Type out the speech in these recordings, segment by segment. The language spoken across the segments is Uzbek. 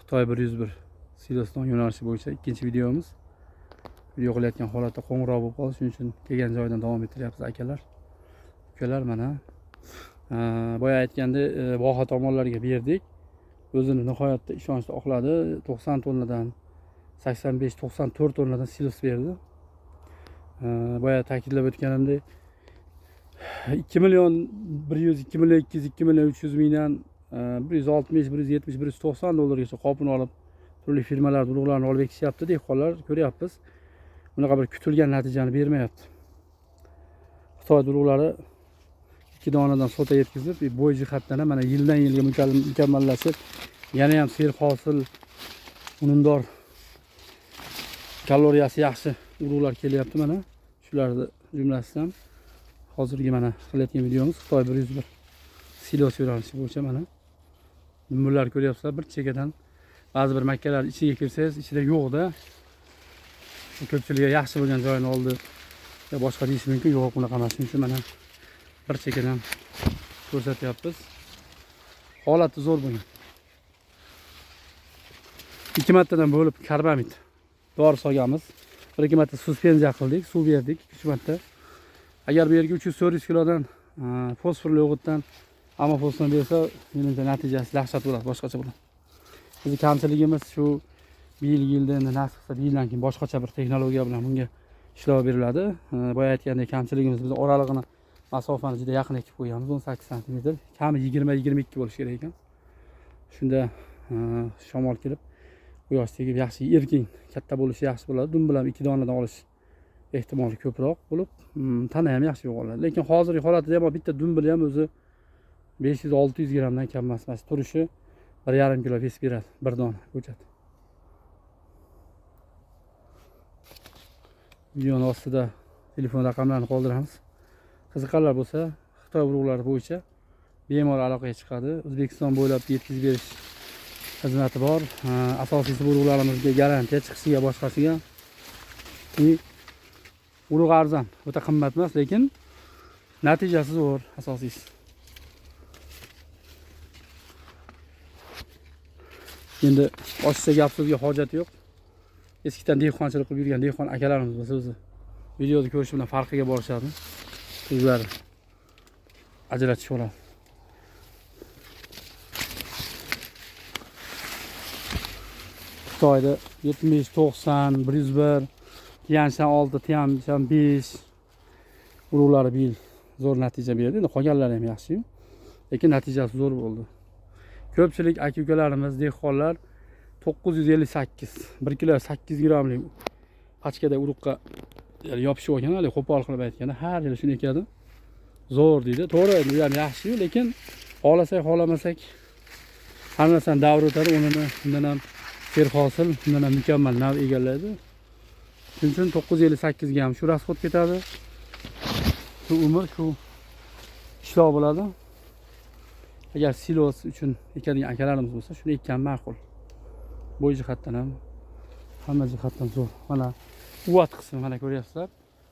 Xitoy 101 silosdan yo'nalishi bo'yicha ikkinchi videomiz. Video qilayotgan holatda qo'ng'iroq bo'lib qoldi, shuning uchun kelgan joydan davom ettiryapmiz akalar. Ukalar mana boya aytganda voha tomonlarga berdik. O'zini nihoyatda ishonchli oqladi. 90 tonnadan 85-94 tonnadan silos berdi. Boya ta'kidlab o'tganimdek 2 million 100, 2 million 200, 2 million 300 mingdan 160, 170, 190 dollargacha qopini olib turli firmalar urug'larni olib ekishyapti. Dehqonlar ko'ryapmiz. Bunaqa bir kutilgan natijani bermayapti. Xitoy urug'lari 2 donadan sota yetkazib, bo'y jihatdan ham mana yildan yilga mukammallashib, yana ham serhosil, unumdor, kaloriyasi yaxshi urug'lar kelyapti mana. Shularni jumlasidan hozirgi mana qilayotgan videomiz Xitoy 101 silos yo'nalishi bo'yicha mana dumbillar ko'ryapsizlar. Bir chekkadan ba'zi bir makkalar ichiga kirsangiz ichida yo'qda. Ko'pchilikga yaxshi bo'lgan joyini oldi yo boshqa deyish mumkin, yo'q unaqa emas. Shuning uchun mana bir chekkadan ko'rsatyapmiz. Holati zo'r bo'lgan. 2 martadan bo'lib karbamid dori solganmiz. 1-2 marta suspenziya qildik, suv berdik 3 marta. Agar bu yerga 300-400 kilodan fosforli o'g'itdan amofosdan bersa, menimcha natijasi dahshat bo'ladi, boshqacha bo'ladi. Bizning kamchiligimiz shu bir yilda endi nasib qilsa bir yildan keyin boshqacha bir texnologiya bilan bunga ishlov beriladi. Boya aytgandek kamchiligimiz biz oralig'ini masofani juda yaqin ekib qo'yganmiz, 18 santimetr, kami 20-22 bo'lishi kerak ekan. Shunda shamol kelib quyosh tegib yaxshi erkin katta bo'lishi yaxshi bo'ladi. Dum bilan 2 donadan olish ehtimoli ko'proq bo'lib, tana ham yaxshi yo'qoladi. Lekin hozirgi holatida ham bitta dumbil ham o'zi 500-600 grammdan kam emas. Mana turishi 1,5 kilo ves beradi bir dona ko'chat. Videoni ostida telefon raqamlarini qoldiramiz. Qiziqqanlar bo'lsa Xitoy urug'lari bo'yicha bemalol aloqaga chiqadi. O'zbekiston bo'ylab yetkazib berish xizmati bor. Asosiysi bu urug'larimizga garantiya chiqishiga boshqasiga. Urug' arzon, o'ta qimmat emas, lekin natijasi zo'r, asosiysi. Endi oshiqcha gap so'zga hojat yo'q. Eskidan dehqonchilik qilib yurgan dehqon akalarimiz bo'lsa o'zi videoda ko'rish bilan farqiga borishadi. O'zlari ajratishib oladi. Xitoyda 70, 90, 101, Tianshan 6, Tianshan 5 urug'lari bir yil zo'r natija berdi. Endi qolganlari ham yaxshi-yu, lekin natijasi zo'r bo'ldi. Ko'pchilik aka-ukalarimiz, dehqonlar 958, 1 kilo 8 grammlik pachkada urug'ga yopishib olgan, hali qo'pol qilib aytganda har yili shuni ekadi. Zo'r deydi. To'g'ri, bu ham yaxshi-yu, lekin xohlasak, xohlamasak har narsani davri o'tadi, unini undan ham serhosil, undan ham mukammal nav egallaydi. Shuning uchun 958 ga ham shu rasxod ketadi. Shu umr, shu ishlov bo'ladi. Agar silos uchun ekadigan akalarimiz bo'lsa, shuni ekkan ma'qul. Bo'y jihatdan ham, hamma jihatdan zo'r. Mana uvat qismi mana ko'ryapsizlar.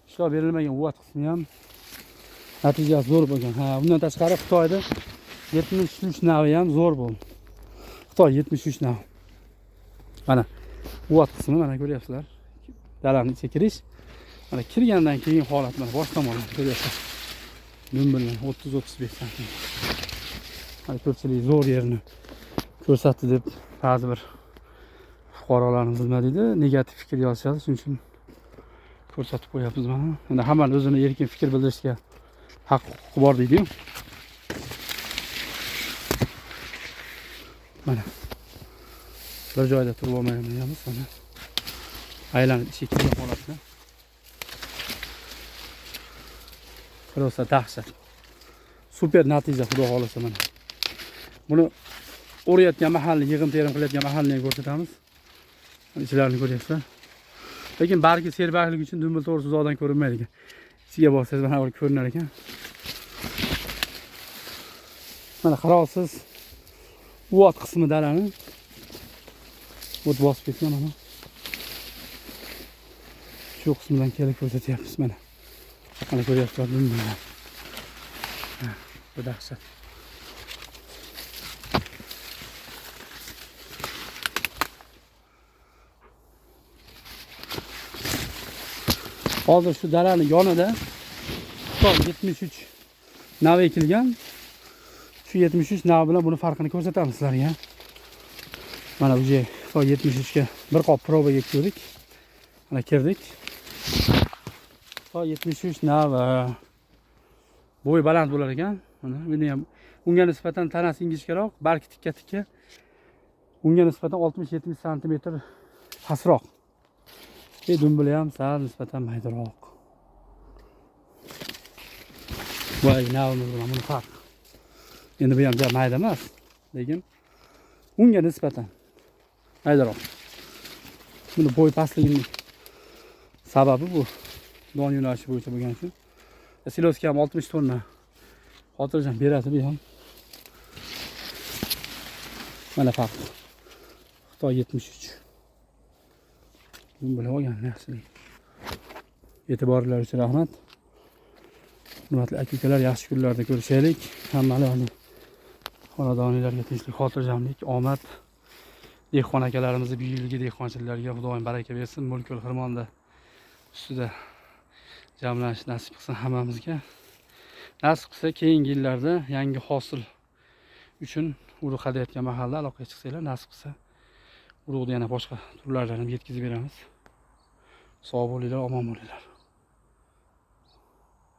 Ishlov berilmagan uvat qismi ham natijasi zo'r bo'lgan. Ha, undan tashqari Xitoyda 73 navi ham zo'r bo'ldi. Xitoy 73 navi. Mana uvat qismi mana ko'ryapsizlar. Dalaning ichiga kirish. Mana kirgandan keyin holat mana bosh tomondan ko'ryapsizlar. Dumbillar 30-35 santimetr. Mana ko'pchilik zo'r yerini ko'rsatdi deb ba'zi bir fuqarolarimiz nima deydi, negativ fikr yozishadi. Shuning uchun ko'rsatib qo'yapmiz mana. Endi hammani o'zini erkin fikr bildirishga haq huquqi bor deydi-yu. Mana bir joyda turib olmaymiz mana. Aylanib ichiga kirgan holatda. Rosa dahshat. Super natija xudo xolasa mana. Buni o'rayotgan mahalni, yig'im terim qilayotgan mahalni ham ko'rsatamiz. Ichilarini ko'ryapsizlar. Lekin bargi serbarglik uchun dumbil to'g'risi uzoqdan ko'rinmaydi ekan. Ichiga borsangiz mana bir ko'rinar ekan. Mana qarorsiz uvat qismi dalani o't bosib ketgan mana. Shu qismidan kelib ko'rsatyapmiz mana. Mana ko'ryapsizlar dumbillar. Bu dahshat. Hozir shu darani yonida Xitoy 73 nav ekilgan. Shu 73 nav bilan buni farqini ko'rsatamiz sizlarga. Mana bu Xitoy 73 ga bir qop probaga ekdik. Mana kirdik. Xitoy 73 nav bo'yi baland bo'lar ekan. Mana buni ham unga nisbatan tanasi ingichkaroq, bargi tikka tikka. Unga nisbatan 60-70 santimetr pastroq. Dumbili ham sal nisbatan maydaroq. Boyagi navimiz bilan buni farq. Endi bu ham juda mayda emas, lekin unga nisbatan maydaroq. Buni bo'y pastligining sababi bu don yo'nalishi bo'yicha bo'lgani uchun. Siloska ham 60 tonna xotirjam beradi bu ham. Mana farq. Xitoy 73. Buni bilib olgan yaxshilik. E'tiborlar uchun rahmat. Hurmatli aka-ukalar, yaxshi kunlarda ko'rishaylik. Hammalarni xonadoninglarga tinchlik, xotirjamlik, omad. Dehqon akalarimizni bu yilgi dehqonchiliklarga Xudoyim baraka bersin. Mo'lkul xirmonda ustida jamlanish nasib qilsin hammamizga. Nasib qilsa keyingi yillarda yangi hosil uchun urug' hadayotgan mahalda aloqaga chiqsanglar, nasib qilsa urug'ni yana boshqa turlardan ham yetkazib beramiz. Sog' bo'linglar, omon bo'linglar.